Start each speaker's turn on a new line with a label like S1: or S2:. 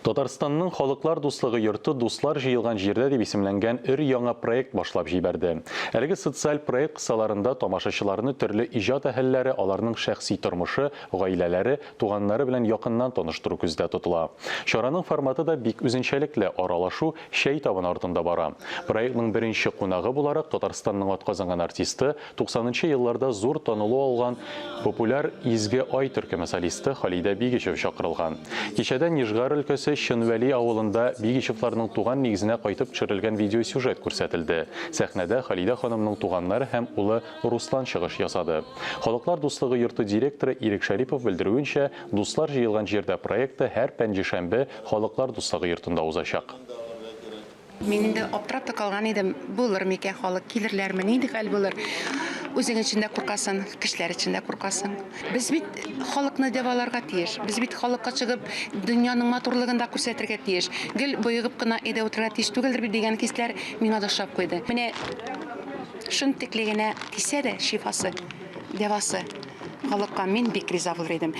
S1: Татарстанның Халыклар дуслыгы йорты Дуслар җыелган җирдә дип исемләнгән өр-яңа проект башлап җибәрде. Әлеге социаль проект кысаларында тамашачыларны төрле иҗат әһелләре, аларның шәхси тормышы, гаиләләре, туганнары белән якыннан таныштыру күздә тотыла. Чараның форматы да бик үзенчәлекле, аралашу чәй табыны артында бара. Проектның беренче кунагы буларак Татарстанның атказанган артисты, 90 нчы елларда зур танылу алган популяр Изге Ай төркеме солисты Халидә Бигичев чакырылган. Кичәдә Нижгар өлкәсе Чынвәли авылында Бигичевларның туган нигезенә кайтып төшерелгән видеосюжет күрсәтелде. Сәхнәдә Халидә ханымның туганнары һәм улы Руслан чыгыш ясады. Халыклар дуслыгы йорты директоры Ирек Шәрипов белдерүенчә, Дуслар җыелган җирдә проекты һәр пәнҗешәмбе Халыклар дуслыгы йортында узачак.
S2: Мин инде аптырап та калган идем, булыр микән халык, килерләрме, нинди хәл булыр? Үзең өчен дә куркасың, кешеләр өчен дә куркасың. Без бит халыкны дәваларга тиеш. Без бит халыкка чыгып, дөньяның матурлыгын да күрсәтергә тиеш. Гел боегып кына өйдә утырырга тиеш түгелдер бит дигән хисләр миңа да ошап куйды. Менә шунтикле генә тисә дә шифасы, дәвасы халыкка мин бик риза булыр идем.